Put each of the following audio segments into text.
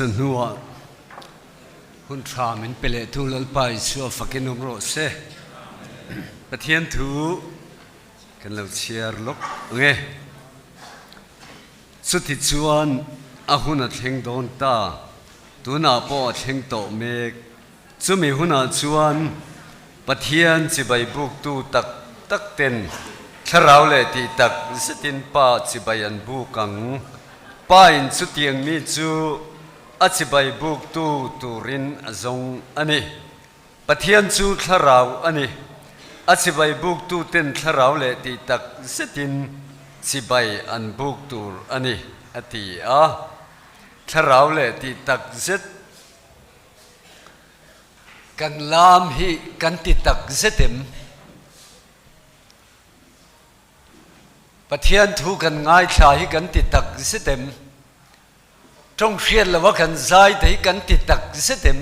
Vawiin hnuah hun tha min pe leh tu Lalpa Isua fakin awm rawh se. Pathian thu kan lo chhiar lawk ang e. Chuti chuan a hun a thleng dawn ta, tunah pawh a thleng tawh mek. Chumi hunah chuan Pathian chibai buktu tak tak ten thlarau leh tih tak zetin Pa chibai an buk ang. Pa in chutiang mi chu a chibai buktu turin a zawng a ni. Pathian chu thlarau a ni. A chibai buktu ten thlarau leh tih tak zetin chibai an buk tur a ni, a ti a. Thlarau leh tih tak zet Kan lam hi kan ti tak zet em? Pathian thu kan ngaithla hi kan ti tak zet em? Tawng hriat lova kan zai te hi kan ti tak zet em?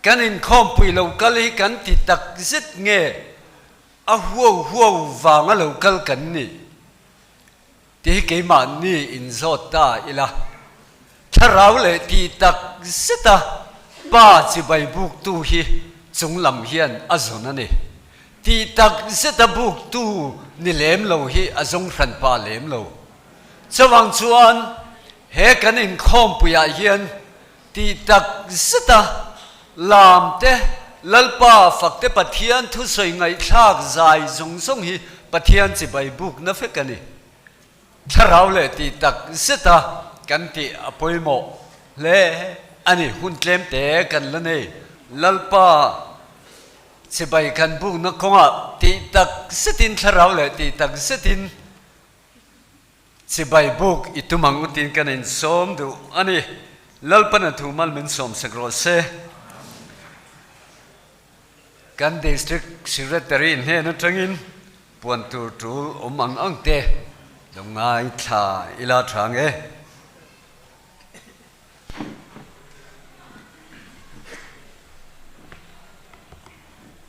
Kan inkhawmpui lo kal hi kan ti tak zet nge a huau huau vanga lo kal kan nih? Ti hi keimahni inzawt ta ila, thlarau leh tih tak zeta pa chibai buktu hi chunglam hian a zawn a ni. Tih tak zeta buktu ni lem lo hi a zawng hran pa lem lo. Chuvang chuan he kan inkhawmpuiah hian tih tak zeta lam te, Lalpa fakte Pathian thusawi ngaihthlak zai zawng zawng hi Pathian chibai bukna vek a ni. Thlarau leh tih tak zeta kan tih a pawimawh hle a ni. Hun tlem te kan la nei. Lalpa chibai kan bukna kawngah tih tak zetin thlarau leh tih tak zetin Chibai buk i tum ang utin kan insawm duh a ni. Lalpan a thu mal min sawmsak rawh se. Kan District Secretary hnen atangin puan tur tul awm ang ang te lo ngaithla ila tha ang e.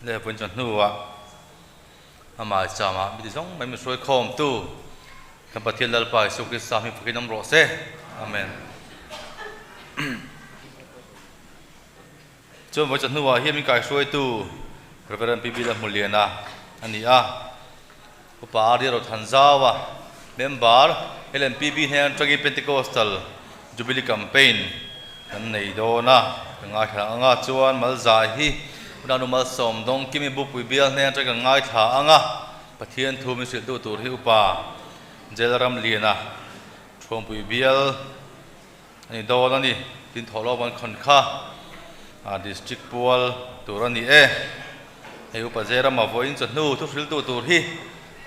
Leh vawiin chuan hnuah amah chamah mi ti zawng mai min hruai khawmtu kan Pathian Lalpa Isua Krista hming fakin awm rawh se. Amen. Chuan vawiin chuan hnuah hian min kaihruaitu Reverend Pi Bila Hmuliana a ni a. Upa Arya Rothanzaua, Member, LNPB hnen atangin Pentecostal Jubilee Campaign kan nei dawn a, ka ngaithla ang a, chuan Malzai hi Unanu Malsawm Dawngkimi Bupui Bial hnen atangin kan ngaithla ang a, Pathian thu min hrilh duh tur hi Upa Jelramliana Thuampui Bial A ni dawn a ni, tin thawhlawm an khawn kha a district pual tur a ni e. Hei upa Jerama vawiin chawhnu thu hriltu tur hi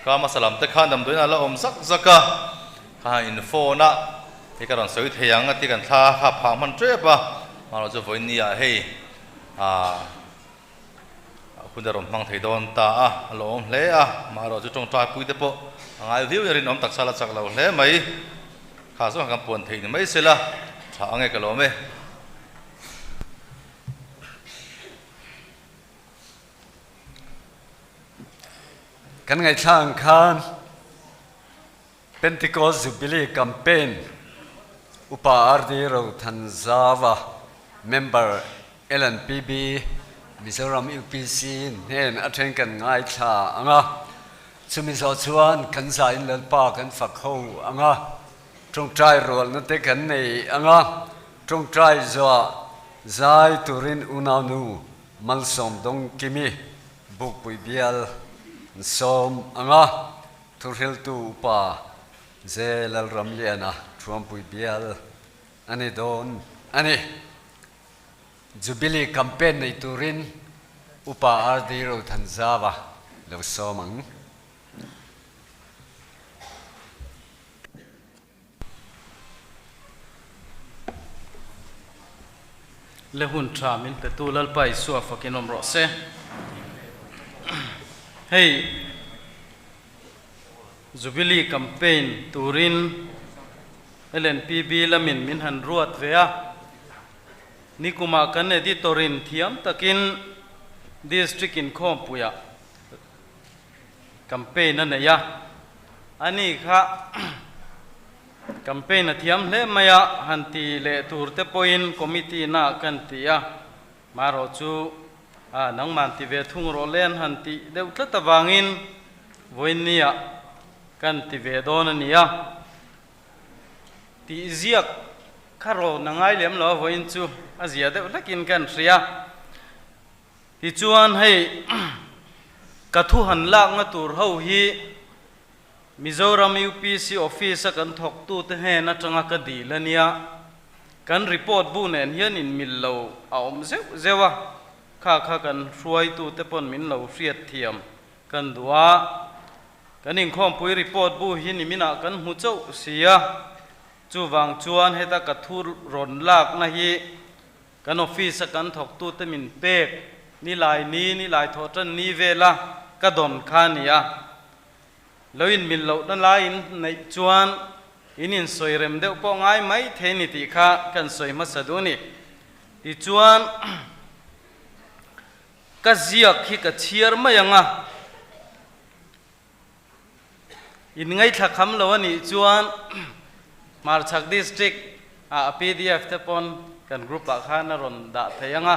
ka hmasa lam te khan damdawiin a la awm zak zak a, kha han in phone a, hei ka rawn sawi thei ang a ti kan thla kha phah hman tep a, amaherawhchu chu vawiin ni ah hei ah Hun a rawn hmang thei dawn ta a, a lawm hle a, amaherawhchu tawngtai pui te pawh a ngai viau in a rinawm taksa la chak lo hle mai. Kha zawng kan puan theih ni mai se la, tha ang e ka lawm e. Kan ngaihthla ang khan Pentecost Jubilee Campaign Upa RD Rothanzava Member LNPB Mizoram UPC hnen a then kan ngaithla ang a, chumi zawh chuan kan zain Lalpa kan fak ho ang a, tawngtai rualna te kan nei ang a, tawngtai zuah zai turin unaunu Malsawm Dawngkimi Bukpui bial an sawm ang a. Thuhriltu upa J. Lalramliana Thuampui bial a ni dawn a ni. Jubilee campaign nei turin Upa RD Rothanzava lo sawm ang. Le hun tha min petu Lalpa Isua fakin awm rawh se. Hei Jubilee campaign turin LNPB lamin min han ruat ve a. Nikumah kan editor in thiam takin District inkhawmpuiah Campaign a nei a, ani kha campaign a thiam hle mai a, han ti leh tur te pawhin committee na kan ti a, marawh chu a nangman ti ve thung rawh le an han tih deuh tlat avangin vawiinniah kan ti ve dawn a ni a, tih ziak kha rawn a ngai lem lo a vawiin chu a zia deuh hlekin kan hria. Tichuan hei ka thu han lakna tur ho hi Mizoram UPC office a kan thawktute hnen atanga ka dil a nia. Kan report bu nen hian inmil lo a awm zeuh zeuh a, kha kha kan hruaitute pawn min lo hriat thiam kan duh a. Kan inkhawmpui report bu hi niminah kan hmu chauh si a, chuvang chuan heta ka thu rawn lakna hi Kan office a kan thawktute min pek ni lai ni, ni lai thawh tan ni vela ka dawn kha a ni a. Lo inmil lohna laiin neih chuan in insawi rem deuh pawh ngai mai thei ni tih kha kan sawi hmasa duh a ni. Tichuan ka ziak hi ka chhiar mai ang a. In ngaithla kham lo a nih chuan Hmarchhak District ah a pdf te pawn kan group ah khan a rawn dah thei ang a,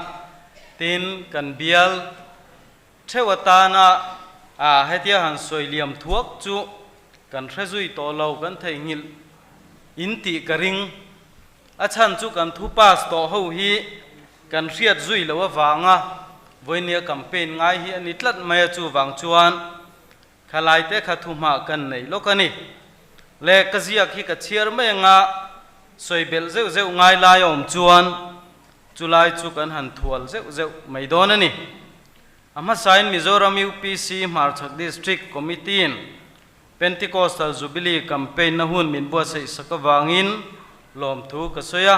tin kan bial theuh atana ah hetia han sawi liam thuak chu kan hre zui tawh lo kan theihnghilh in tih ka ring. A chhan chu kan thu pass tawh ho hi kan hriat zui loh avanga vawinia campaign ngai hi a ni tlat mai a, chuvang chuan khalai te kha thu hma kan nei lawk a ni. Le ka ziak hi ka chhiar mai anga sawi belh zeuh zeuh ngai lai a awm chuan chulai chu kan han thual zeuh zeuh mai dawn a ni. A hmasain Mizoram UPC Hmarchhak District Committee-in Pentecostal Jubilee Campaign na hun min buatsaih sak avangin lawmthu ka sawi a.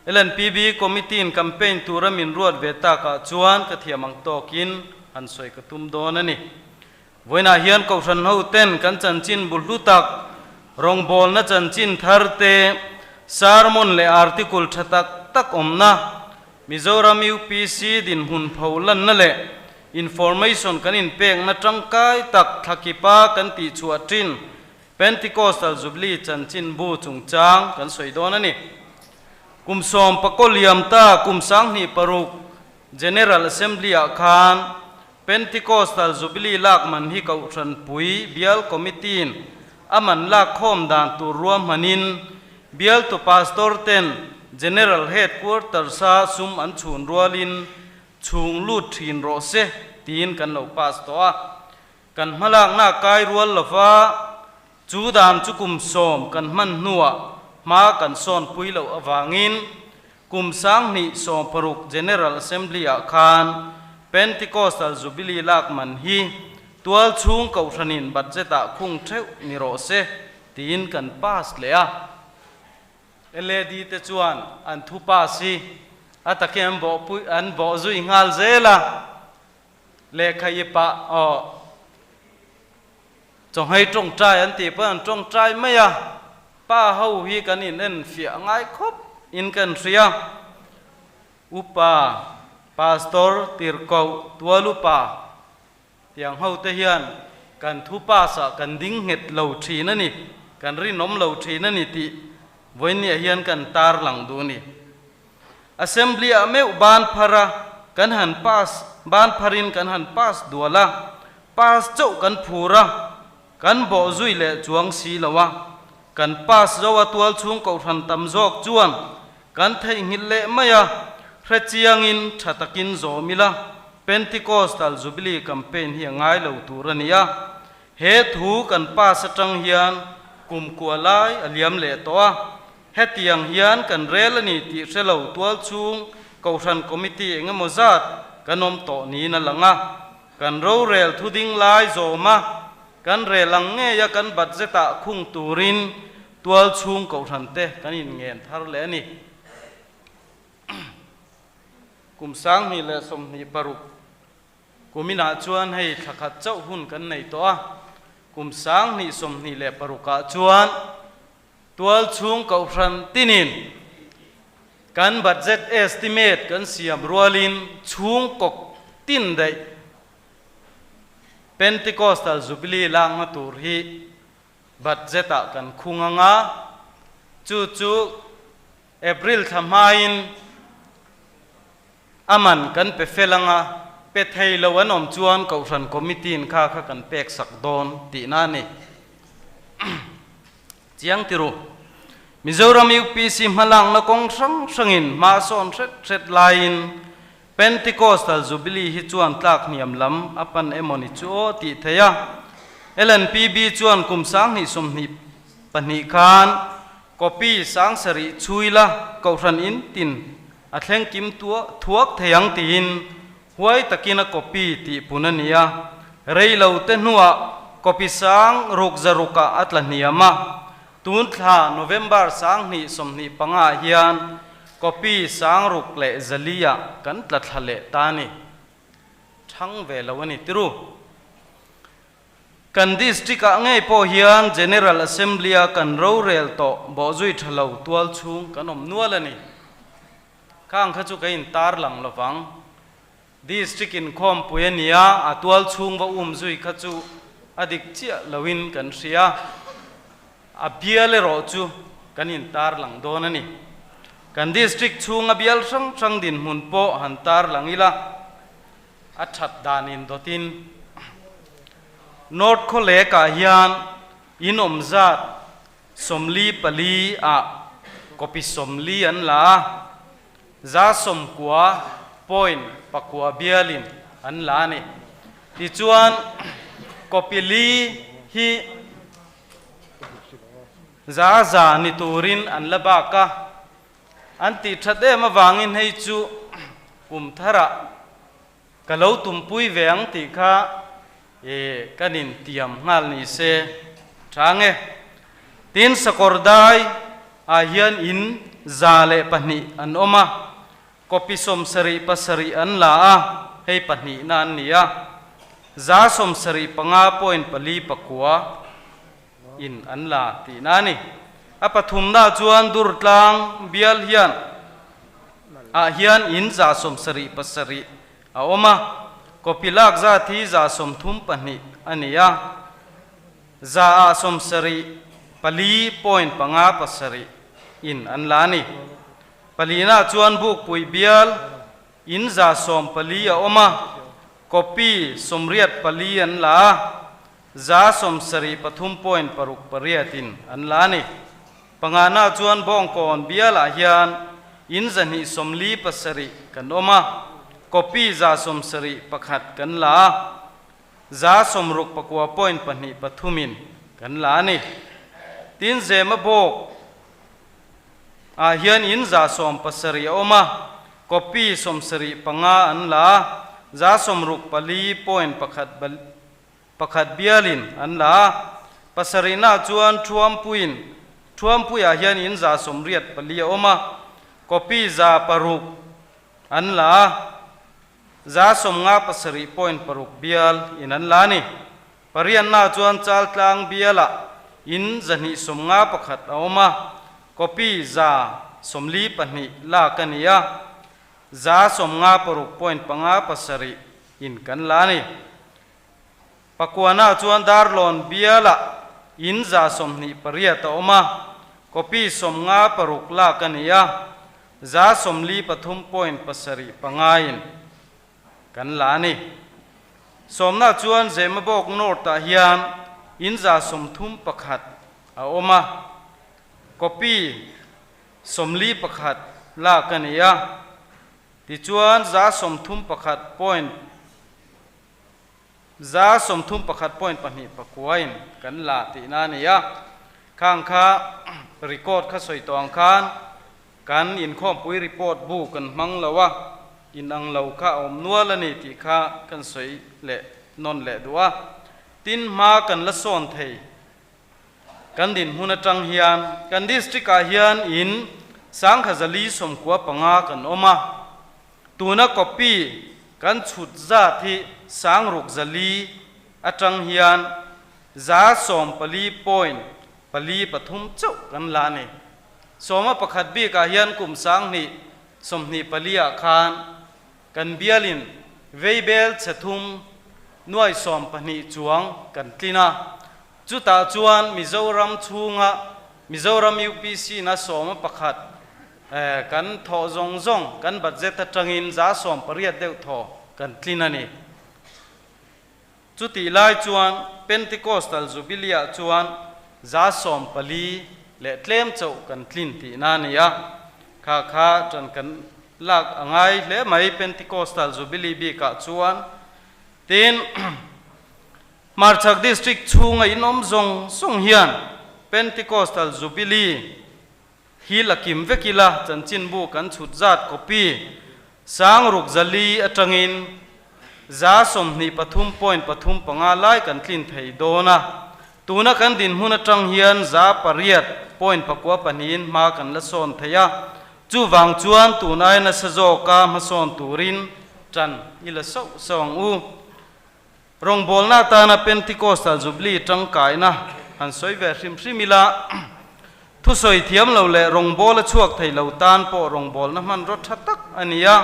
LNPB Committee-in campaign tura min ruat ve takah chuan ka thiam ang tawkin han sawi ka tum dawn a ni. Vawiinah hian Kohhran hoten kan chanchin bu hlu tak, rawngbawlna chanchin thar te, sermon leh article tha tak tak awmna, Mizoram UPC dinhmun pho lanna leh. Information kan inpekna tangkai tak thlakipa kan tihchhuah thin Pentecostal Jubilee chanchinbu chungchang kan sawi dawn a ni. Kum sawm pakaw liam ta kum 2006 General Assembly-ah khan Pentecostal Jubilee lak man hi Kohhranpui Bial Committee-in a man lak khawm dan tur ruahmanin Bialtu Pastor ten General Headquarters-a sum an chhun rualin chhung lut thin rawh se tiin kan lo pass tawh a. Kan hmalakna kai rual lova chu dan chu kum sawm kan hman hnuah hma kan sawnpui loh avangin kum 2016 General Assembly-ah khan Pentecostal Jubilee lak man hi tual chhung kohhranin budget-ah khung theuh ni rawh se tiin kan pass leh a. LAD te chuan an thu pass hi a takin an bawhpui an bawh zui nghal zel a. Lehkha i pah aw chawnghei tawngtai an tih pawh an tawngtai mai a, pa ho hi kan in en fiah ngai khawp in kan hria. Upa, Pastor, Tirhkoh, Tual upa tiang ho te hian kan thu pass ah kan ding nghet lo thin a ni, kan rinawm lo thin a ni tih vawiinniah hian kan tarlang duh a ni. Assembly ah meuh ban phar a kan han pass, ban pharin kan han pass dual a, pass chauh kan phur a, kan bawh zui leh chuang si lo a, kan pass zo a tual chhung kohhran tam zawk chuan kan theihnghilh leh mai a, hre chiangin tha takin zawm ila, Pentecostal Jubilee campaign hi a ngai lo tur a ni a, he thu kan pass atang hian kum kua lai a liam leh tawh a, Hetiang hian kan rel a ni tih hre lo tual chhung Kohhran Committee eng emaw zat kan awm tawh niin a lang a. Kan rorel thu ding lai zawm a, kan rel ang ngeia kan budget-ah khung turin tual chhung Kohhran te kan inngen thar leh a ni. Kum 2026 kuminah chuan hei thla khat chauh hun kan nei tawh a, kum 2026 ah chuan Tual chhung kohhran tinin kan budget estimate kan siam rualin chhung kawk tin daih Pentecostal Jubilee lakna tur hi budget ah kan khung ang a, chu chu April thla hmain A man kan pe fel anga, pe thei lo an awm chuan Kohhran Committee in kha kha kan pek sak dawn tihna a ni. Chiang ti ru. Mizoram UPC hmalakna kawng hrang hrangin hma sawn hret hret laiin Pentecostal Jubilee hi chuan tlak hniam lam a pan emaw ni chu aw tih theih a. LNPB chuan kum 2022 khan copy 7000 chhui la Kohhran in tin A thleng kim thuak thei ang tiin huai takin a copy tih pun a ni a, rei lo te hnuah copy sang ruk za rukah a tla hniam a, tun thla November 2025 ah hian copy sang ruk leh zali ah kan tla thla leh ta a ni. Thang ve lo a ni tiru. Kan District ah ngei pawh hian General Assembly a kan rorel tawh bawhzui tha lo tual chhung kan awm nual a ni. Khang kha chu ka in tar lang lovang. District inkhawmpui a nia, a tual chhung va um zui kha chu a dik chiah loin kan hria. A bial erawh chu kan in tar lang dawn a ni. Kan District chhunga bial hrang hrang dinhmun pawh han tar lang ila. A that danin dawtin North Khawlek-ah hian in awm zat 44 ah copy 40 an la a, 90.9 bialin an la a ni. Tichuan copy li hi 100 ni turin an la bak a, An tih that em avangin hei chu kum tharah ka lo tumpui ve ang tih kha i kan intiam nghal ni se tha nge. Tin sakawr dai ah hian in 102 an awm a, copy 77 an la a, hei pahnihna an ni a, 75.49 in an la tihna a ni. A pathumna chuan Durtlang bial hian ah hian in 77 a awm a. Copy lak zat hi 32 a ni a, 74.57 in an la a ni. Palina chuan Bukpui bial in 14 a awm a, copy 84 an la a, 73.68 in an la a ni. Pangana chuan Bawngkawn bialah hian in 247 kan awm a, copy 71 kan la a, 69.23 in kan la a ni. Tin, Zemabawk ah hian in 17 a awm a, copy 75 an la a, 64.1 bialin an la a. Pasarihna chuan Thuampuiin, Thuampuiah hian in 84 a awm a, copy 600 an la a, 57.6 bial in an la a ni. Parianna chuan Chaltlang bialah in 251 a awm a, copy 142 lak a ni a, 56.57 in kan la a ni. Pakuana chuan Darlawn bialah in 28 a awm a, copy 56 lak a ni a, 93.75 in kan la a ni. Sawmna chuan Zemabawk North-ah hian in 31 a awm a, copy 41 lak a ni a, tichuan 31 point 31.29 in kan la tihna a ni a, khang kha record kha sawi tawh ang khan kan inkhawmpui report bu kan hmang lo a, inang lo kha a awm nual a ni tih kha kan sawi leh nawn leh duh a, tin hma kan la sawn thei. Kan dinhmun atang hian kan district ah hian in 1495 kan awm a, tuna copy kan chhut zat hi 6400 atang hian 14.43 chauh kan la a ni. Sawma pakhat bikah hian kum 2024 ah khan kan bialin veibel chhe thum nuai 12 chuang kan tlin a, Chutah chuan Mizoram chhunga Mizoram UPC na 11 kan thawh zawng zawng kan budget atangin 80% deuh thaw kan tlin a ni. Chutih lai chuan Pentecostal Jubilee ah chuan 14% leh tlem chauh kan tlin tihna a ni a. Kha kha tan kan lak a ngai hle mai Pentecostal Jubilee bikah chuan. Tin. Hmarchhak District chhunga in awm zawng zawng hian Pentecostal Jubilee hi la kim vek ila chanchinbu kan chhut zat copy 6400 atangin 23.35 lai kan tlin thei dawn a, tuna kan dinhmun atang hian 8.92 in hma kan la sawn thei a, chuvang chuan tun aia nasa zawka hmasawn turin tan i la sauh sauh ang u. Rawngbawlna atana Pentecostal Jubilee tangkaina han sawi ve hrim hrim ila, thusawi thiam lo leh rawngbawla chhuak thei lo tan pawh rawngbawlna hmanraw tha tak a ni a.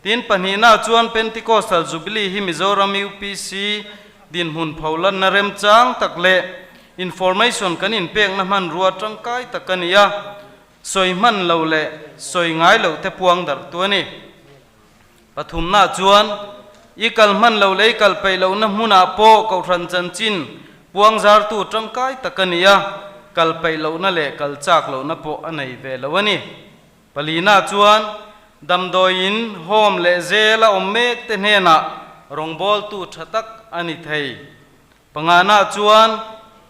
Tin, pahnihna chuan Pentecostal Jubilee hi Mizoram UPC dinhmun pholanna remchang tak leh information kan inpekna hmanrua tangkai tak a ni a, sawi hman lo leh sawi ngai loh te puang darh tu a ni. Pathumna chuan, I kal hman lo leh i kal peih lohna hmunah pawh Kohhran chanchin puang zartu tangkai tak a ni a, kal peih lohna leh kal chak lohna pawh a nei ve lo a ni. Palina chuan, Damdawiin home leh zela awm mek te hnenah rawngbawltu tha tak a ni thei. Pangana chuan,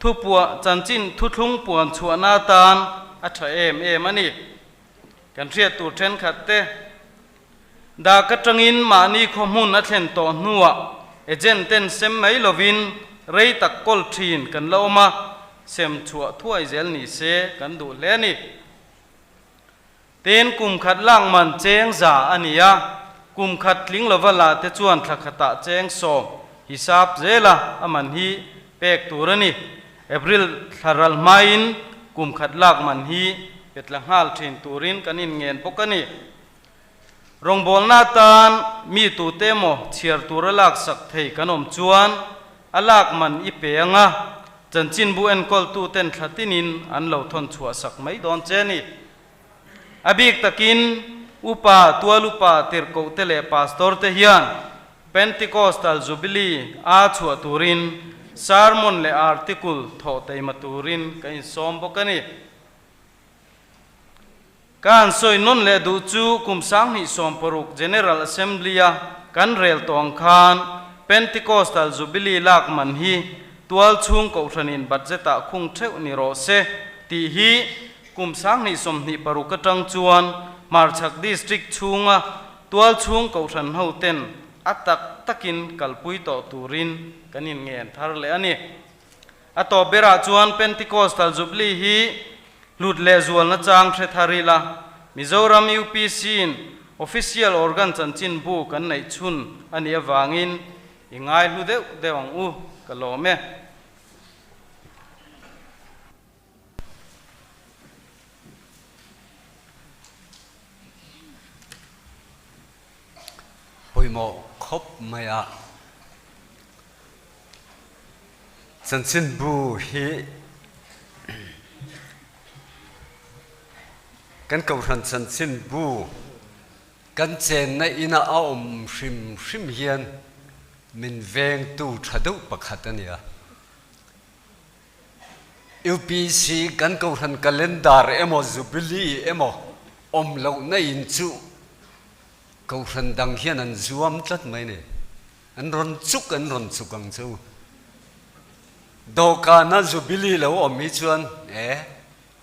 Thupuah chanchin thuthlung puan chhuahna atan a tha em em a ni. Kan hriat tur thenkhat te dak atangin mahni khaw hmun a thlen tawh hnuah agent ten sem mai lovin rei tak kawl thin kan la awm a, sem chhuah thuai zel ni se kan duh hle a ni. Tin, kum khat lak man cheng za a ni a, kum khat tling lova la te chuan thla khatah cheng 10 hisap zel a, a man hi pek tur a ni. April thla ral hmain kum khat lak man hi pe tla nghal thin turin kan inngen bawk a ni. Rawngbawlna atan mi tute emaw chhiar tura laksak thei kan awm chuan a lak man i pe ang a, chanchinbu enkawltuten thla tinin an lo thawn chhuahsak mai dawn che a ni. A bik takin Upa, Tual Upa, Tirhkohte leh Pastor te hian Pentecostal Jubilee a chhuah turin sermon leh article thawh teima turin ka insawm bawk a ni. Ka han sawi nawn leh duh chu kum 2016 General Assembly-a kan rel tawh ang khan Pentecostal Jubilee lak man hi tual chhung kohhranin budget-ah khung theuh ni rawh se tih hi kum 2026 atang chuan Hmarchhak District chhunga tual chhung kohhran hoten a tak takin kalpui tawh turin kan inngen thar leh a ni. A tawp berah chuan Pentecostal Jubilee hi hlut leh zualna chang hre thar ila, Mizoram UPC-in official organ chanchinbu kan neih chhun a nih avangin i ngai hlu deuh deuh ang u, ka lawm e. Pawimawh khawp mai a. Chanchinbu hi kan kohhran chanchinbu kan chenna inah a awm hrim hrim hian min vengtu tha deuh pakhat a ni a. UPC kan kohhran calendar emaw Jubilee emaw awm lohna in chu kohhran dang hian an zuam tlat mai a ni. An rawn chuk an rawn chuk ang che u. Dawhkana Jubilee lo awm hi chuan e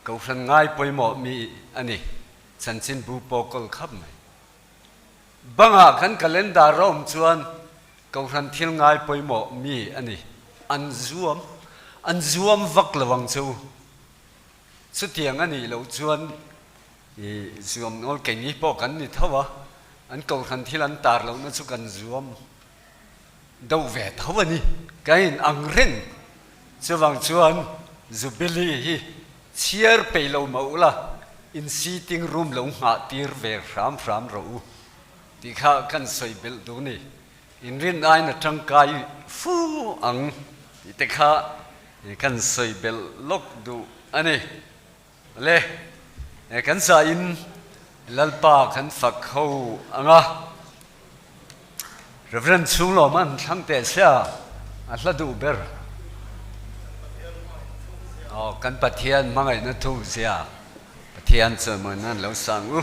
kohhran ngai pawimawh mi a ni, chanchinbu pawh kawl khap mai. Bangah kan calendar a awm chuan kohhran thil ngai pawimawh mi a ni. An zuam an zuam vak lo ang che u. Chutiang a nih loh chuan i zuam nawl keini pawh kan ni tho a, an kohhran thil an tar lohna chu kan zuam deuh ve tho a ni. Ka in ang reng. Chuvang chuan Jubilee hi chhiar peih lo mah ula, in sitting room lo nghah tir ve hram hram rawh u tih kha kan sawi belh duh ni. In rin aiin a tangkai fu ang tih te kha kan sawi belh lawk duh a ni. Le, kan zain Lalpa kan fak ho ang a. Reverend Chhunglawma an thlang teh sia, a hla duh ber. Aw, kan Pathian hmangaihna thu zia Pathian chawimawi nan lo sang u.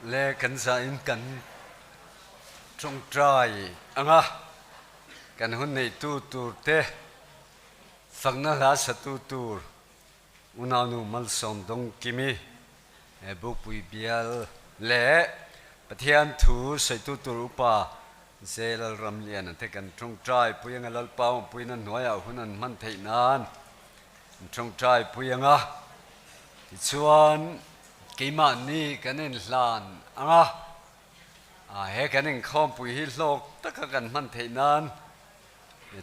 Le kan zain kan tawngtai anga kan hun neitu tur te fakna hla satu tur unaunu Malsawm Dawngkimi Bukpui bial leh Pathian thu sawitu tur upa Zelal Ramliana te kan tawngtai pui anga Lalpa awmpuina hnuaiah hun an hman theih nan an tawngtai pui anga tichuan Keimahni kan inhlan ang a, he kan inkhawmpui hi hlawk taka kan hman theih nan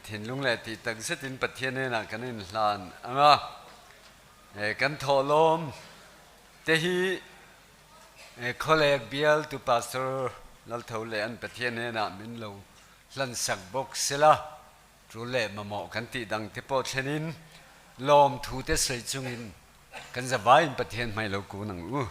thinlung leh tih tak zetin Pathian hnenah kan inhlan ang a, kan thawhlawm te hi Khawlek bialtu Pastor Laltho leh an Pathian hnenah min lo hlansak bawk sela, tul leh mamawh kan tih dang te pawh thlenin lawmthu te sawi chungin Kan zavaiin Pathian hmai lo kun ang u.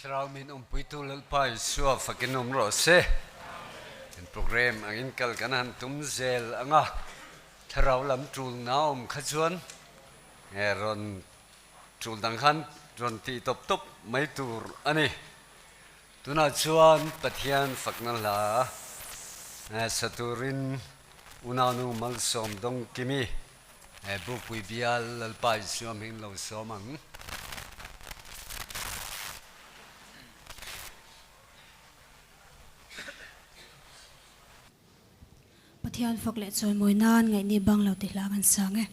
Thlarau min awmpuitu Lalpa Isua fakin awm rawh se. Kan program angin kal kan han tum zel ang a, Thlarau lam tulna awm kha chuan rawn tul dang khan rawn tih tawp tawp mai tur a ni. Tunah chuan Pathian fakna hla sa turin Unaunu Malsawm Dawngkimi Bukpui bial Lalpa Isua hming lo sawm ang. Pathian fak leh chawimawi nan ngaihni bang lo ti hla kan sang e.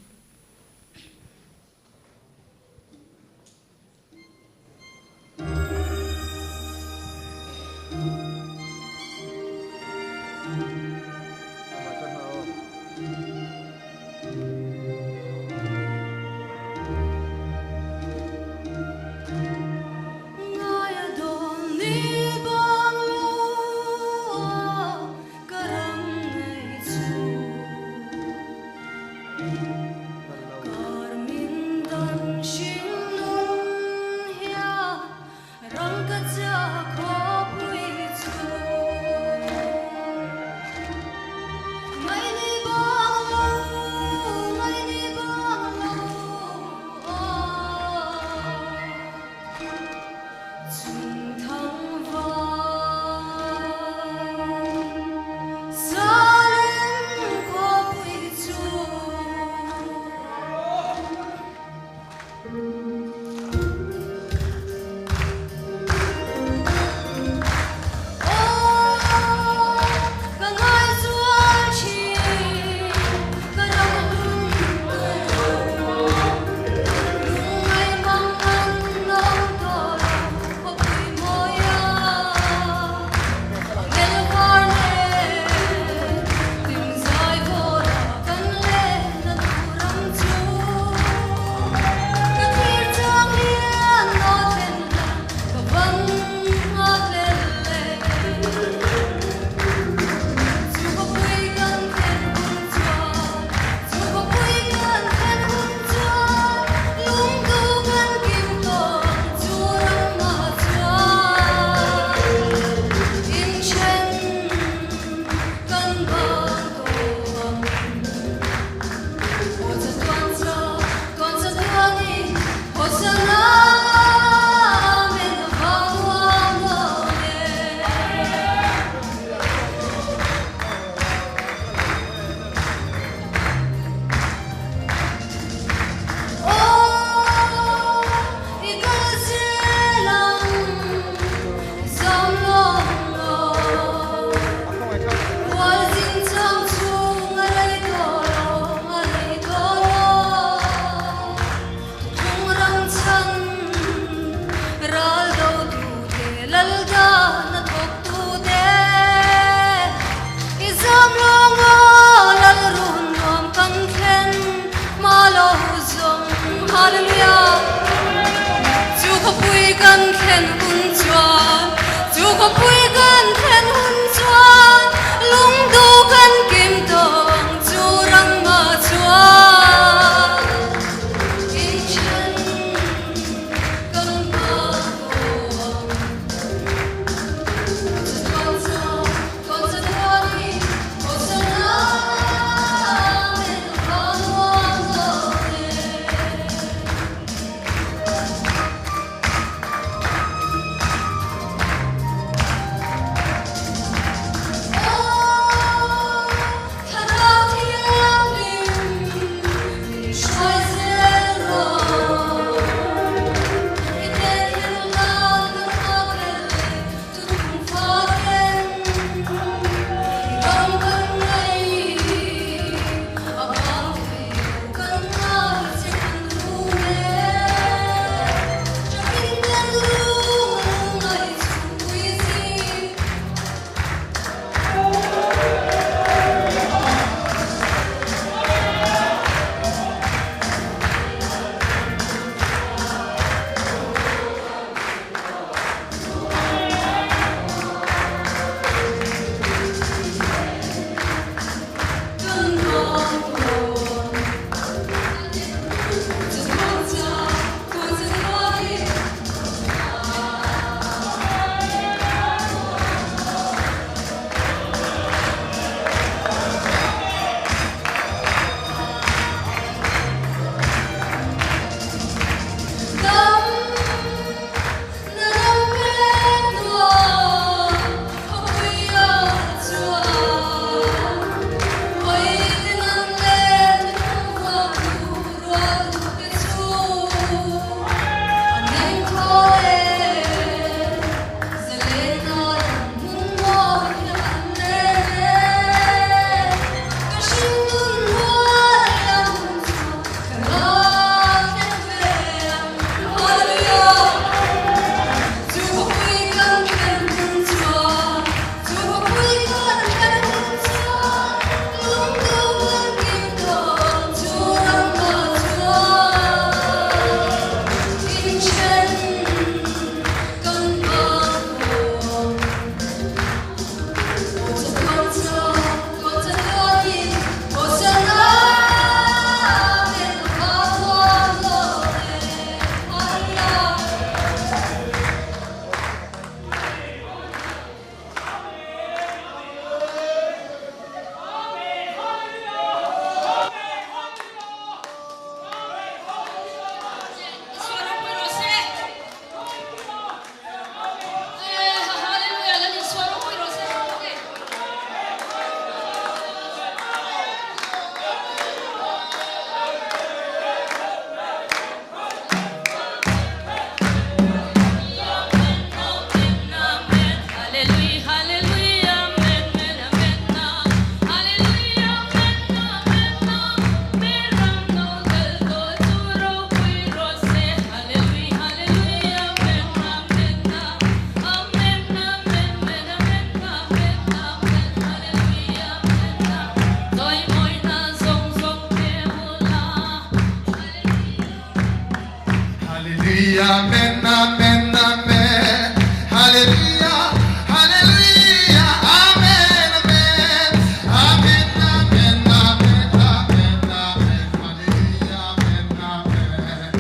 Hallelujah Amen Amen Amen Hallelujah Hallelujah Amen Amen Amen Amen Amen Amen Amen Hallelujah Amen Amen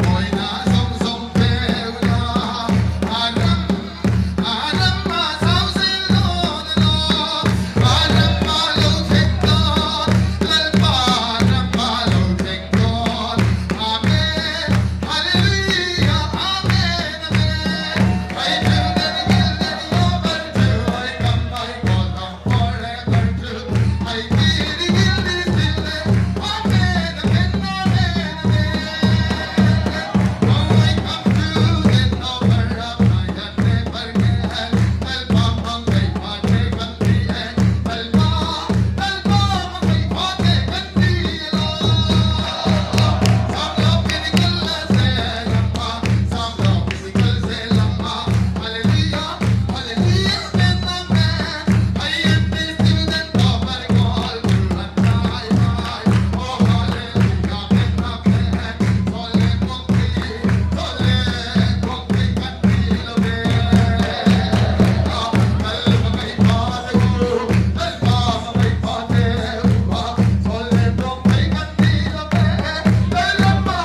Mawina zawng zawng peu la A ram A ram a zau zel dawn a law A ram a lo thleng dawn Lalpa ram a lo thleng dawn Amen Hallelujah Amen Amen I tell that kill that over to I come I call down forever to I kill kill this till Amen Amen Amen Amen Oh I come to the over of my never can Lalpa mang kai pha te kan ti e Lalpa Lalpa mang kai pha te kan ti e lo Sam lo physical se lamma Sam lo physical se lamma Hallelujah Hallelujah Amen Amen I am the student of our call to and I I Oh Hallelujah Amen Amen Sole kong ti Sole kong ti kan ti lo ve Lalpa kai pha te u Lalpa kai pha te u Sole kong ti kan ti lo ve Lalpa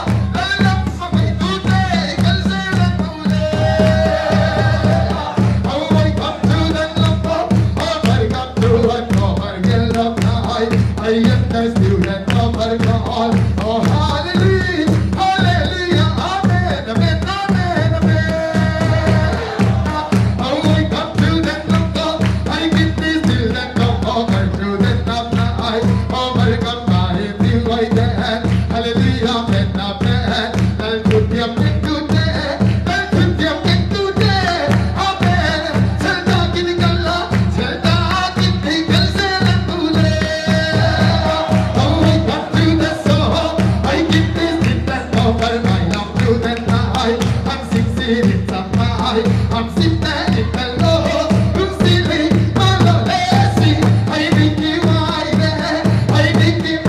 Lalpa kai tu te kal se la tu le Oh, I come to the lumber, oh, I come to a cover, get up high. I am the student of our God. Oh, hallelujah, hallelujah, amen, amen, amen, amen. Oh, I come to the lumber, I get the student of our student of high. Oh, I come by the way there. Hallelujah, amen, amen. Hallelujah, amen, today. Hallelujah, amen, today. Amen. Chalta kin kalla, chalta kin kal se latule. Oh, I come to the soul. I get this in the over my love to the night. I'm 16 in the night. I'm sitting in the low. Silly, malolesi. I think you I think you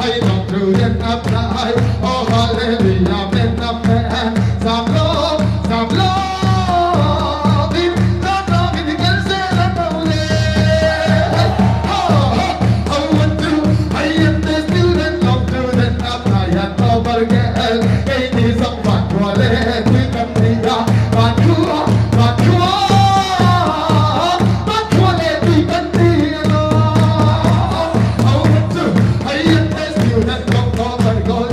I don't do the apply. Oh, hallelujah, amen, amen. Sam lo, sam lo, din, sam lo, din, kal se la maule. Oh, oh, want to, I am the student of student apply and over girl. Kay ni sang van thua le, tui kan ni ya, van thua, van thua, van thua le, tui kan ni lo. Oh, want to, I am the student of over girl.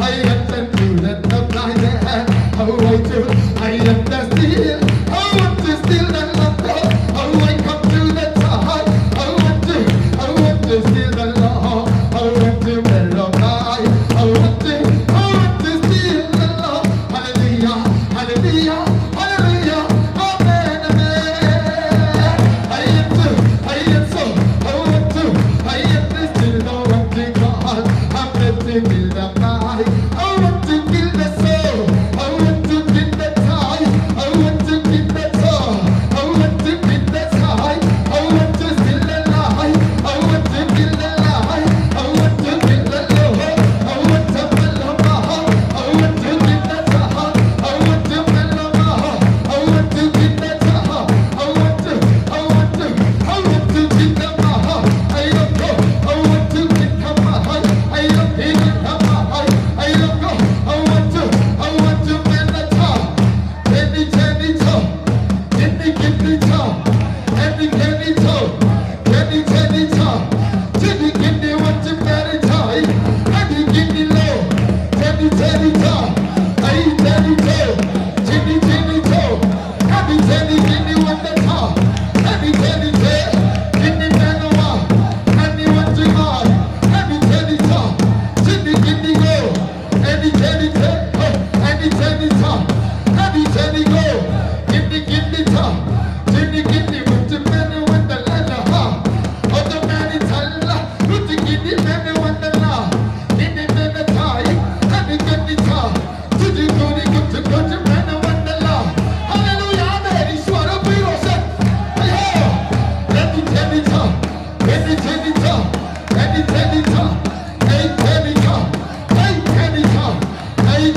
I am the student of life. Oh, I do, I am the steel. I want to steal the love. Oh, I come to the top. I want to, I want to steal the law. I want to mellow my. I want to steal the law. Hallelujah, hallelujah, hallelujah. Amen, amen. I am to, I am so. I want to, I am the still the one to God. I'm ready to kill the night. I want to kill the soul. I want to kill the tie. I want to kill the soul. I want to kill the tie. I want to steal the lie. I want to kill the lie. I want to kill the law. I want to kill the I want to kill the tie. I want to kill the I want to kill the tie. I want to, I want to, I want to kill the I don't go. I want to kill the I don't kill the I don't go. I want to, I want to kill the tie. Kenny, Kenny, toe. Kenny, Kenny, toe. Kenny, Kenny, toe. Kenny, Kenny, toe. Kenny, Kenny, want to marry tie. Kenny, Kenny, low. Kenny, Kenny, toe. Hey, Kenny, toe. Kenny, Kenny, toe. Kenny, Kenny, Kenny, want the toe. Kenny, Kenny, toe. Kenny, Manoa. Kenny, want to buy. Kenny, Kenny, toe. Kenny, Kenny, go. Kenny, Kenny, toe. Kenny, Kenny, toe. Kenny, Kenny, go. Kenny, Kenny, toe. Kenny, Kenny, want to many want the la ha. Other man is Allah. Who to Kenny, many want the la. Kenny, many tie. Kenny, Kenny, toe. To the goody, good to go to many want the la. Hallelujah, amen. Ishwara, Pirose. Hey, Kenny, Kenny, toe. Kenny, Kenny, toe. Kenny, Kenny, toe. Hey, Kenny, toe. Hey, Kenny, toe. Hey,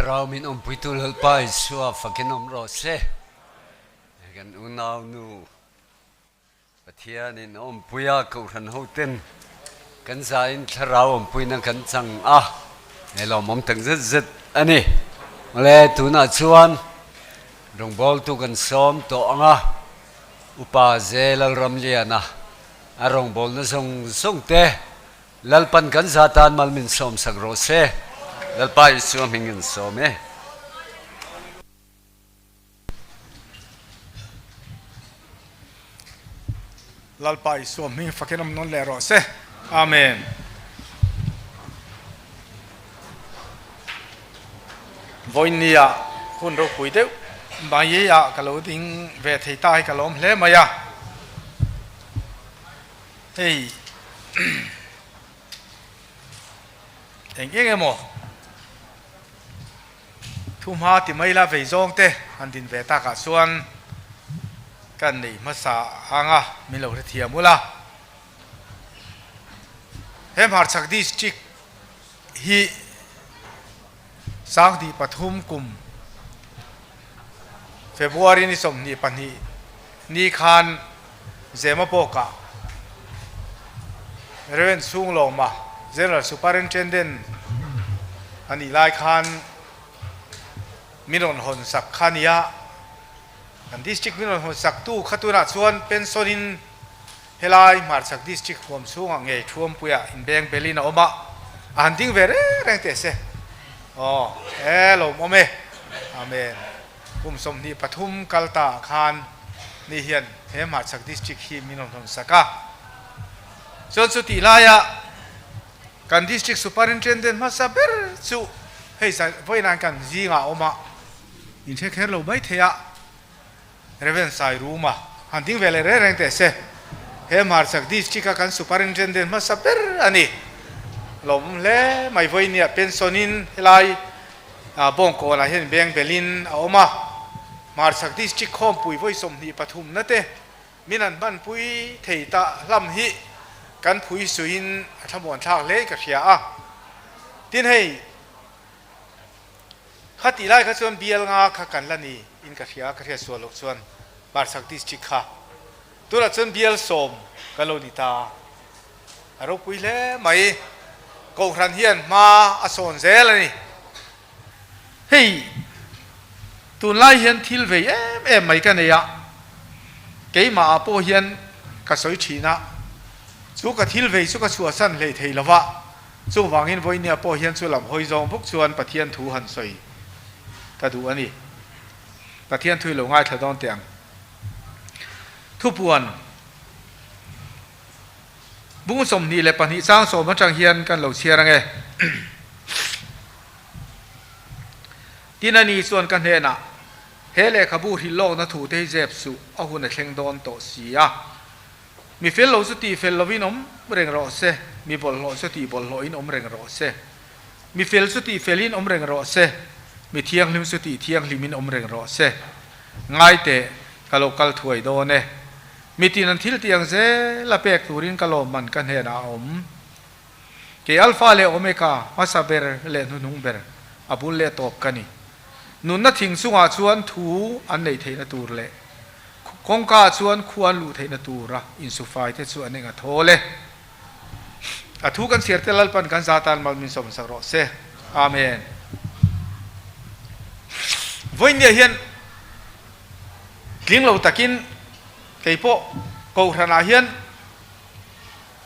Thlarau min awmpuitu Lalpa Isua fakin awm rawh se. Kan unau nu Pathianin a awmpui a, Kohhran hoten kan zain Thlarau awmpuina kan chang a, he lawmawm tak zet zet a ni. Awle, tunah chuan rawngbawltu kan sawm tawh ang a, Upa Ze Lalramliana a rawngbawlna zawng zawng te Lalpan kan za tan mal min sawmsak rawh se. Lalpa Isua hming in sawm e. Lalpa Isua hming fakin awm nawn leh rawh se. Amen. Vawinia hun ropui deuh mai ah ka lo ding ve thei ta hi ka lawm hle mai a. Hei eng eng emaw Thu hma ti mai la vei zawng te han din ve takah chuan kan nei hmasa ang a, min lo hrethiam ula. He hmarchhak district hi 2003 kum February ni 22 ni khan Zemabawkah Rev. Chhunglawma General Superintendent a nih lai khan min rawn hawn sak kha a ni a, kan district min rawn hawn sak tu kha tunah chuan pension in helai hmarchhak district huam chhungah ngei Thuampuiah inbeng belin a awm a, a han ding ve reng reng teh se. Aw, e lawmawm e. Amen. Kum 23 kal ta ah khan ni hian he hmarchhak district hi min rawn hawn sak a. Chuan chutih laia kan district superintendent hmasa ber chu hei vawiin kan zingah a awm a, inhre kher lo mai thei a, Rev. Sairuma han ding ve leh reng reng teh se. He hmarchhak district a kan superintendent hmasa ber a ni. Lawmawm hle mai vawiin pension in helai Bawngkawnah hian beng belin a awm a, hmarchhak district khawmpui vawi 23 na te min han hmanpui thei ta hlam hi kan phui suiin a thlamuan thlak hle ka hria a. Tin hei kha tih lai kha chuan bial nga kha kan la ni in ka hria, ka hriat sual loh chuan hmarchhak district kha tunah chuan bial sawm kan lo ni ta. A ropui hle mai. Kohhran hian hma a sawn zel a ni. Hei, tunlai hian thil vei em em mai ka nei a, keimah ah pawh hian ka sawi thin a, chu ka thil vei chu ka chhuahsan hlei thei lo va, chuvangin vawinia pawh hian chu lam hawi zawng bawk chuan Pathian thu han sawi ka duh a ni. Pathian thu i lo ngaithla dawn teh ang. Thupuan. Bung 22 chang sawm atang hian kan lo chhiar ange. Tin a ni chuan ka hnenah, He lehkhabu hrilh lawkna thu te hi zep suh, a hun a thleng dawn tawh si a. Mi fel lo chu tih fel lovin awm reng rawh se, mi bawlhhlawh chu tih bawlhhlawhin awm reng rawh se. Mi fel chu tih felin awm reng rawh se, mi thianghlim chu tih thianghlimin awm reng rawh se. Ngai teh, ka lo kal thuai dawn e. Mitin an thil tih ang zel a pek turin ka lawmman ka hnenah a awm. Kei Alpha leh Omega, hmasa ber leh hnuhnung ber, a bul leh tawp ka ni. Nunna thing chungah chuan thu an neih theihna tur leh kawngka ah chuan khua an luh theihna tura insufai te chu an eng a thawl e. A thu kan chhiar te Lalpan kan za tan mal min sawmsak rawh se. Amen. Vawiinniah hian Tling lo takin kei pawh Kohhranah hian